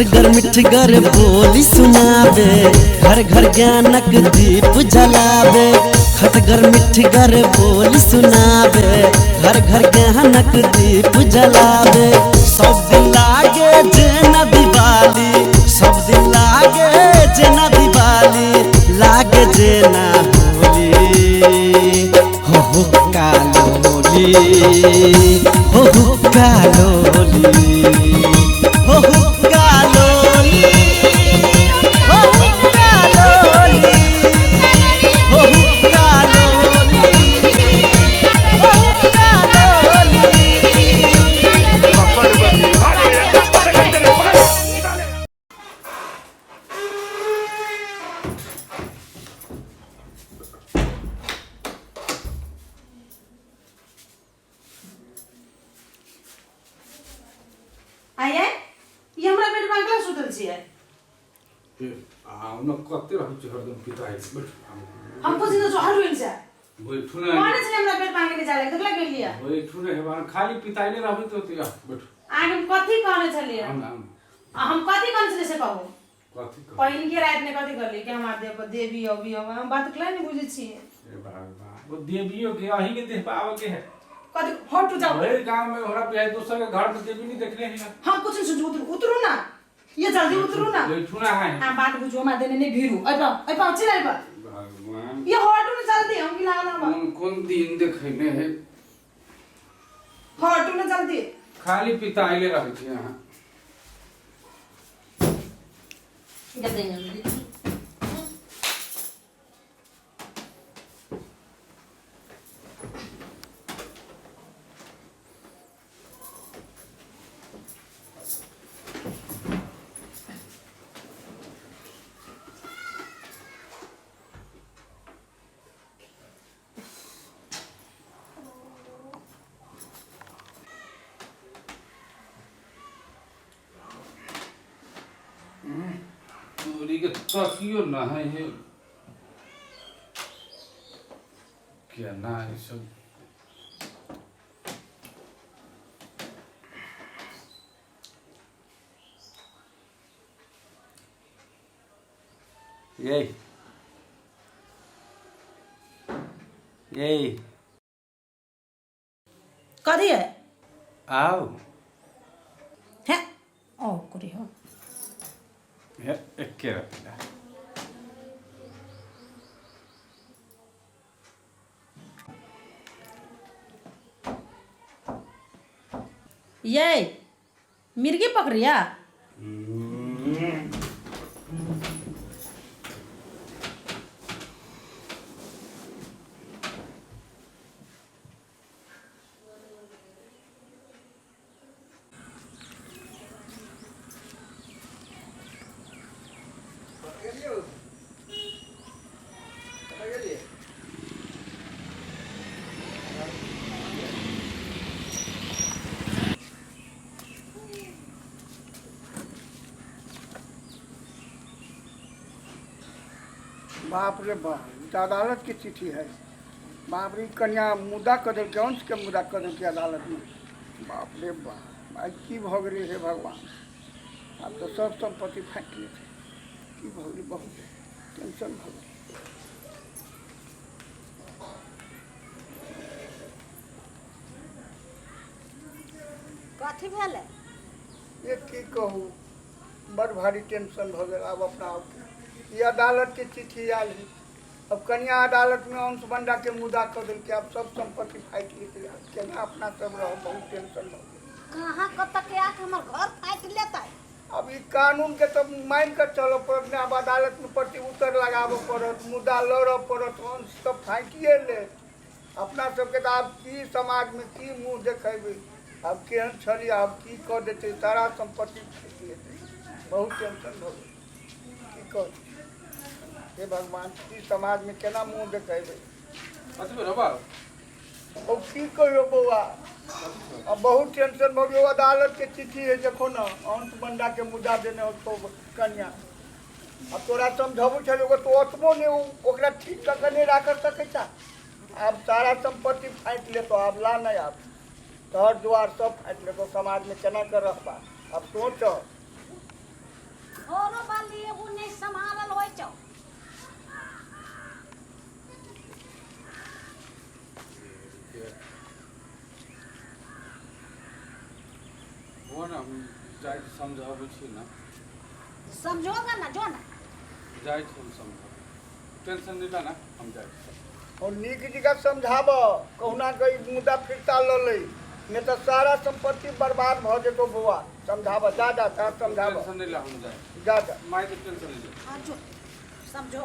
खटगर मिठगर बोली सुनाबे, घर घर ज्ञानक दीप जलाबे। खटगर मिठगर बोली सुनाबे, घर घर ज्ञानक दीप जलाबे। सब दिन लागे जेना दिवाली, सब दिन लागे जेना दिवाली, लागे जेना होली। हो हो कालोली, हो हो कालोली, हो हो कालोली, हो हो कालोली, हो हो कालोली, हो हो कालोली। आइए ई हमरा बेड पर अकेला सुतल छियै। आ ओना कते रहै छै हरदम पिता बैठ। हम कुछ दिन जो हर से बैठू ने। कहने छलियै हमरा बेड पर आके जाय लगे देखला गेलियै। बैठू ने हेबा, खाली पिताइले रहबै तो या बैठू। आगे हम कथी कहने छलियै? हम हम आ हम कथी कहने छलियै से कहू। कथी कहू? पहिन के राति में कथी कहलियै कि हमरा देह पर देवी अबी हम हम बात कला नहीं बुझै छियै। ए बाबा, वो देवियो के अहीं के देह पर आवे के है। कथी हटू जाओ। भरि गांव में हमरा बिहार दोसर के घर में देवी नहीं देखले ही ना। हम कुछ नहीं सोचू, उतरू उतरू ना, ये जल्दी उतरू ना। बैठू ना है। हम बात बुझू, हमरा देने नहीं भीरू अइ पाओ अइ पाओ चिल्ला अइ पाओ। भगवान, ये हटू ना जल्दी, हम की लागल हम। कौन कौन दिन देखने है। हटू ना जल्दी। खाली पिता आइले रहै छै अहाँ। तोरी के तकियो न है हे केना ई सब। ये ये कथी है? आओ। है ओ करी हो। हे एके रतिला। ये मिर्गी पकड़िया। बाप रे बाप, ई तऽ अदालत के चिट्ठी है। बाप रे, ई कनिया मुद्दा कऽ देलकै, अंश के मुद्दा कऽ देलकै अदालत में। बाप रे बाप, आइ की भऽ गेलै हे भगवान, आब तऽ सब सम्पत्ति फाटि लेतै। की भऽ गेलै, बहुत टेंशन भऽ गेलै। कथी भेलै? ये की कहू, बड़ भारी टेंशन भऽ गेल आब अपना आपके। ई अदालत के चिट्ठी आयल है, अब कनिया अदालत में अंश बंडा के मुद्दा कऽ देलकै, आब सब सम्पत्ति फाटि लेतै। आब केना अपना सब रहब, बहुत टेंशन भऽ गेल। कहाँ कतऽ के आके हमर घर फाटि लेतै? अब ई कानून के तऽ मानि कऽ चलऽ पड़त ने। आब अदालत में प्रति उत्तर लगाबऽ पड़त, मुद्दा लड़ऽ पड़त, अंश तऽ फाटिए लेत। अपना सबके तऽ आब की समाजमे की मुँह देखेबै, आब केहन छलियै, आब की कऽ देतै, सारा सम्पत्ति फाटि लेतै। बहुत टेंशन भऽ गेल, की कहू हे भगवान, की समाजमे केना मुँह देखेबै। कथी भेल बाबा? ओ की कहियो बौआ, अब बहुत टेंशन भऽ गेल। अदालत के चिट्ठी है, देखो ने, अंश बंडा के मुद्दा देने हो तो कन्या। अब तोरा समझाबू छलै ओकर तो ओतबो नहि, ओकरा ठीक कऽ के नहि राख सकै छा। आब सारा सम्पत्ति फाटि लेतो, आब ला नहि, आब घर द्वार सब फाटि लेतो, समाजमे केना कऽ रहबा, आब सोच। जाइ छी समझाबै छी ने। समझोगा ना, जो ना। जाइ छी हम समझाबै, टेंशन नहीं ला ना, हम जाइ छी। और नीक जगह समझाब, कहुना कहीं मुद्दा फिरता लऽ लै, नहीं तऽ सारा संपत्ति बर्बाद भऽ जेतौ बौआ। समझाब, जा जा जा समझाब। टेंशन नहीं ला, हम जाइ। जा जा। माय के टेंशन नहीं ले। हाँ जो समझो।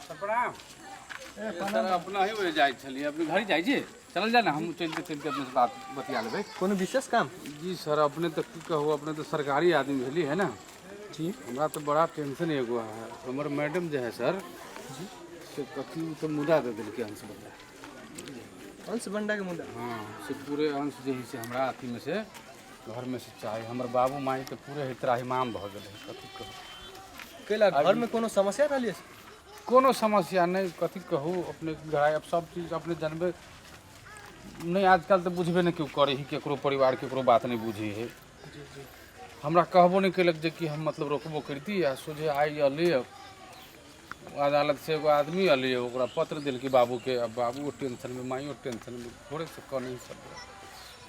सर प्रणाम। सर अपना ही ओरे जाइ छलियै, अपने घर जाइ छी, चलल जाए ना, हम चलते चलते अपने से बात बतिया लेबै। कोनो विशेष काम? जी सर, अपने तऽ की कहू, अपने तऽ सरकारी आदमी भेली है ना। जी। हमरा तऽ बड़ा टेंशन एगो है, हमर मैडम जे है सर जी, से कथी ओ तऽ मुदा दे देलकै अंश बंडा। अंश बंडा के मुद्दा? हाँ, से पूरे अंश जे है से हमरा अथी में से घर में से चाही। हमर बाबू माई के पूरे है त्राहिमाम भऽ गेलै, कथी कहू। कैला घर में कोनो समस्या रहली? कोनो समस्या नहीं, कथी कहू अपने घर अब सब चीज अपने जानबे नहीं, आजकल तो बुझबे नहीं क्यों करे ही, केकरो परिवार केकरो बात नहीं बुझी है। जी जी। हमरा कहबो नहीं केलक जे कि हम मतलब रोकबो करती, आ सोझे आइ अली अदालत से एगो आदमी अली, ओकरा पत्र देलकै बाबू के। अब बाबू टेंशन में, माइयो टेंशन में, थोड़े से कनी सब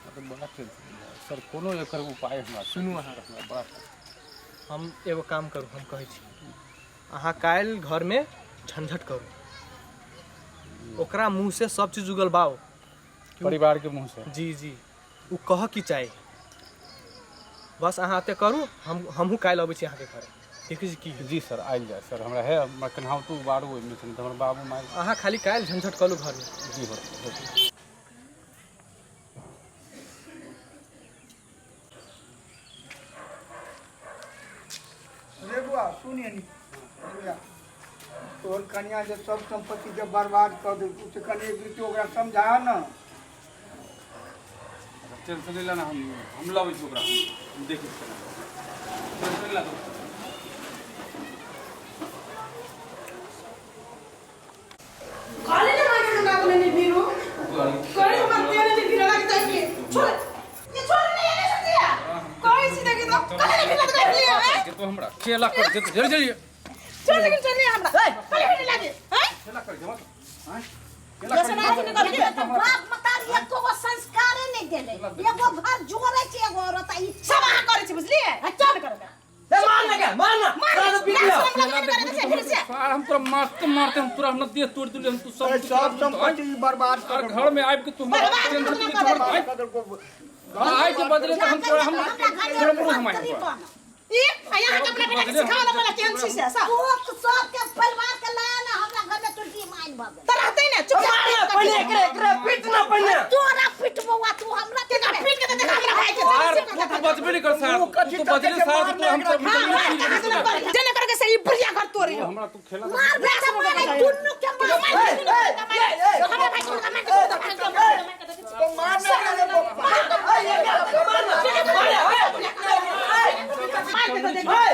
मतलब बड़ा टेंशन में है। सर कोनो एकर उपाय हमरा सुनू अहाँ। हमरा बड़ा हम एगो काम करू, हम कहै छी अहाँ काल्हि घरमे झंझट करू, ओकरा मुँह से सब चीज उगलबाओ, परिवार के मुँह से। जी जी, ओ कह की चाही, बस अहाँ एते करू, हम हमहूँ काल्हि अबै छी अहाँके घरे, देखै छी की होइ। जी सर आयल जाए सर, हमरा है हमरा केनाहितो उबारू ओहिमे से, नहीं तऽ हमर बाबू माय। अहाँ खाली काल्हि झंझट करू घरमे। जी हो। रे बुआ सुनिए नी बुआ, तोहर कनिया जे सब संपत्ति के बर्बाद कऽ देलकौ से कनि एक रीति ओकरा समझा न। टेंशन नहीं लेना, हम लाबै छी ओकरा, हम देखै छी केना। टेंशन नहीं ला तू। कहले ना माने हमरा बोले नहीं भीरू कोई मत तेरे नहीं भीरू लगता है कि छोड़ ये छोड़ नहीं ये नहीं कोई सीधा के तो कहले नहीं भीरू लगता है के तो हमरा खेला कर दे, जल्दी जल्दी छोड़, लेकिन छोड़ नहीं हमरा कहले भीरू लागे हैं खेला कर दे मत हैं जैसे ना सुन कर के तो बाप मतारी एको गो संस्कारे नहीं देले, एगो घर जोड़े छै एगो औरत ई सब अहाँ करै छी बुझलिए, चल करबै मार ना क्या मार ना, मार सारा पीट लिया। सार हम तोरा मारते मारते हम तोरा हम देह तोड़ देली, हम तू सब सब संपत्ति बर्बाद और घर में आबि के तू हमरा बर्बाद टेंशन कर के देलकै। छोड़ कर देलको। आइ के बदले तो हम तोरा हम तोरा मुँह हम आइ ई यहाँ के अपना बेटा के सिखावला पड़े केहन छी से सब तू सबके परिवार के लाया ना हमरा घर में तुलसी माइन भऽ गेल। त रहतै ने चुप मार ना पहले एकरे एकरे पीट ना पहले। तोरा पिटबौआ तू हमरा के पीट के देख हमरा भाई के सार तू तो बचबे नहीं कर सार, तू तू कथी तो तक बचले के सार, तू हम मारने सब हां जेने करके से ई बुढ़िया घर तोड़ी हमरा तू खेला मार बेटा मारे दुन्नू के मार। हमरा भाई के मार के तो मार ना रे बप्पा। मार के देख मार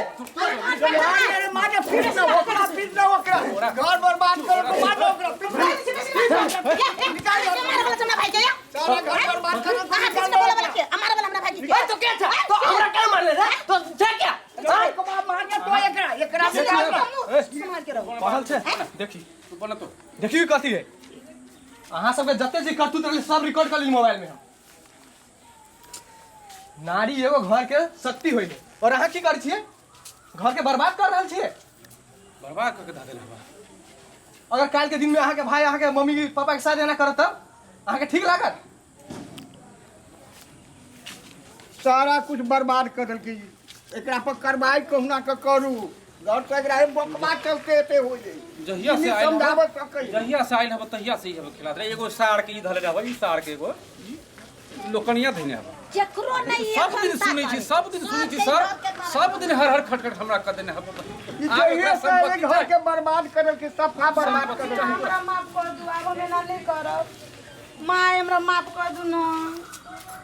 रे मार के पीट ना ओकरा, पीट ना ओकरा, घर बर्बाद कर तो मार ना ओकरा, पीट ना। सारा घर बर्बाद कर तो निकाल ना ओकरा। तो क्या था तो हमरा क्या मारले रे तो छे क्या मार के तो एकरा एकरा निकाल ना। पढ़ल छै देखी तू बना तो देखियो कथी है। अहाँ सबके जते जे करतूत रहले सब रिकॉर्ड कर ली मोबाइल में हम। नारी एगो घर के शक्ति होइले और अहाँ की करै छियै, घर के बर्बाद कर रहल छियै। बर्बाद करके धऽ देले बा। अगर काल्हि के दिन में अहाँ के भाई अहाँ के मम्मी पापा के साथ एना करत तब अहाँ के ठीक लागत? सारा कुछ बर्बाद कर देलकै ई। एकरा पर कार्रवाई कहुना के करू, घर से एकरा हे बकवा चलते एते हो जाई। जहिया से आइल समझाबऽ सकै। जहिया से आइल हब तहिया से ई हब खेला रहे। एगो सार के ई धले हब, ई सार के एगो लोकनिया धने हब। केकरो नहीं सब दिन सुनै छी, सब दिन सुनै छी सर, सब दिन हर हर खटखट हमरा कह देने हब। ई जहिया से आइल घर के बर्बाद कर देलकै, सफा बर्बाद कर देलकै। हमरा माफ कर दू, आब हम एना नहीं करब माय, हमरा माफ कर दू ना,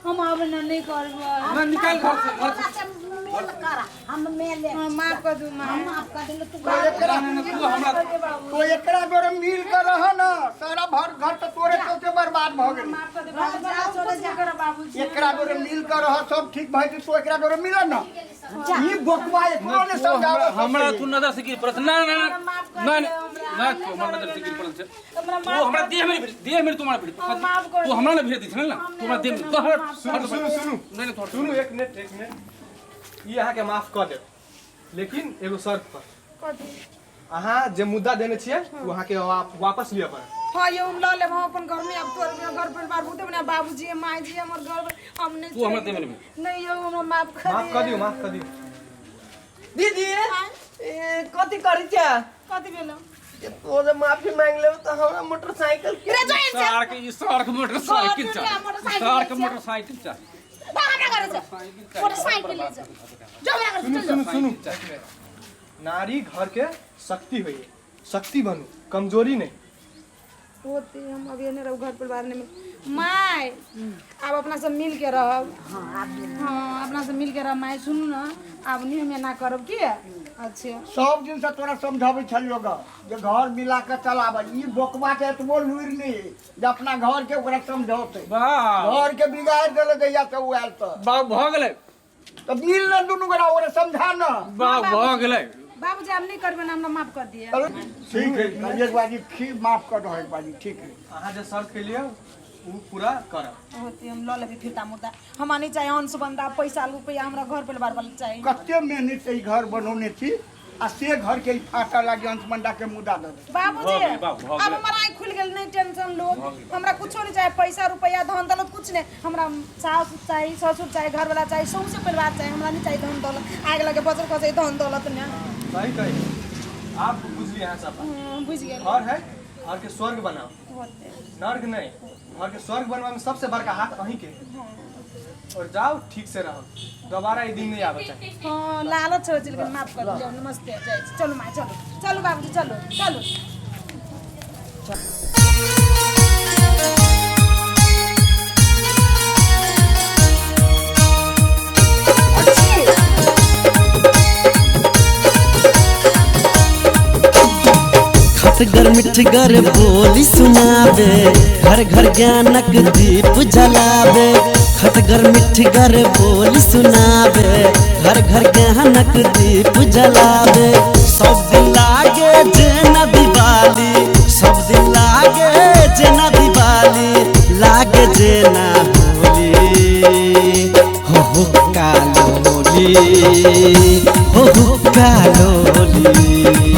हम आब एना नहीं करबै। ना निकाल घर से, घर से मेल कर, हम मेले हाँ, माफ कर दू माय। हम माफ कर देलु तू। तो एकरा तू हमरा तो एकरा जोरे मिल के रह ना, सारा भर घर तो तोरे चलते बर्बाद भ गेल। माफ कर दे बाबू, कुछ नहीं करब बाबू। बाबूजी एकरा डोरे मिल कर रह सब ठीक भए जेतौ, एकरा डोरे मिल न। ई बोकवा एकरो ने समझाबऽ। हमरा तू नजर से गिर पड़ल ना ना ना माफ कर ना दे हमरा, ना नहीं तू हमरा करबै नजर से गिर पड़ल छै। हमरा तू माफ हमरा कर देह में देह में तुम्हारा भिड़ हम माफ कर तू हमरा ना भिड़ दी ना, हम तू हमरा देह में नहीं, तो हट। माफ सुनू सुनू सुनू। नहीं नहीं, थोड़ा सुनू, एक मिनट एक मिनट, ई अहाँके माफ कऽ देब लेकिन एगो शर्त पर। कथी? अहाँ जे मुद्दा देने छियै ओ अहाँके वापस लिअ पड़त। हाँ ये हम लऽ लेब, हम अपन घर में अब तोर घर परिवार बहुते बना, बाबूजी माई जी हमर घर हम नहीं। तू हमरा देह में नहीं। नहीं यौ, हमरा माफ कर। माफ कऽ दियौ, माफ कऽ दियौ। दीदी, ए, कथी करै छै? कथी भेलो? तोरे माफी मांग लेब तऽ हमरा मोटरसाइकिल के रे जो एहन से सार के ई सार के मोटरसाइकिल घर चाही। मोटरसाइकिल सार के छै। मोटरसाइकिल चाही। बा हमरा घर से मोटरसाइकिल ले जा, जो हमरा घर से सुनू चल। सुनू सुनू, नारी घर के शक्ति होइए, शक्ति बनू, कमजोरी नहीं। होते हम अभी नहीं रहू घर परिवार नहीं माय, आब अपना सब मिल के रहब। हाँ, अपना सब मिल के रहब माय। सुनू ना, आब नहीं हम एना करब की। अच्छा। सब दिन से तोरा समझाबै छलियो ग जे घर मिला के चलाब। ई बोकवा के एतबो लुरि नहि जे अपना घर के ओकरा समझौते। वाह। घर के बिगाड़ देलक जहिया से उ आयल तऽ। बाप भऽ गेलै। तऽ मिल ने दुनू गोरा, ओकरा समझा न। बाप भऽ गेलै। बाबूजी, आब नहीं करबै ना, हमरा माफ कर दिए। ठीक है, एक बाजी ठीक, माफ कर दो एक बाजी, ठीक है। अहाँ जे शर्त केलियै ओ पूरा करब। होते हम लऽ लेबै फिरता मुर्दा, हमरा नहीं चाही अंश बंदा पैसा रुपया, हमरा घर परिवार वाला चाही। कते मेहनत से ई घर बनौने छी आ से घर के ई फाटा लागी अंशमंडा के मुद्दा दऽ दे। बाबूजी, भऽ गेलै बाबू, भऽ आब गेलै। हमर आँखि खुलि गेल, नहीं टेंशन लो, हमरा कुछो नहीं चाही, पैसा रुपया धन दौलत कुछ नहीं। हमरा सास चाही, ससुर चाही, घरवाला चाही, सौंसे परिवार चाही, हमरा नहीं चाही धन दौलत। आग लगे बजर खसै धन दौलत ने। सही कही, आप बुझलियै अहाँ सब बात। बुझि गेल। घर है, घर के स्वर्ग बनाओ। होते। नर्क नहीं, घर के स्वर्ग बनवा में सबसे बड़का हाथ अहीं के है। और जाओ, ठीक से रहो, दोबारा ई दिन नहीं आबऽ चाही। हाँ, लालच हो लेकिन माफ कर दियौ। नमस्ते, जाइ छी। चलू माँ, चलू चलू बाबूजी, चलू चलू। खटगर मिठगर बोली सुनावे, घर घर ज्ञानक दीप जलावे। खटगर मिठगर बोली सुनावे, घर घर ज्ञानक दीप जलावे। सब दिन लागे जेना दिवाली, सब दिन लागे जेना दिवाली, लागे जेना होली। हो हो कालोली, हो हो कालोली।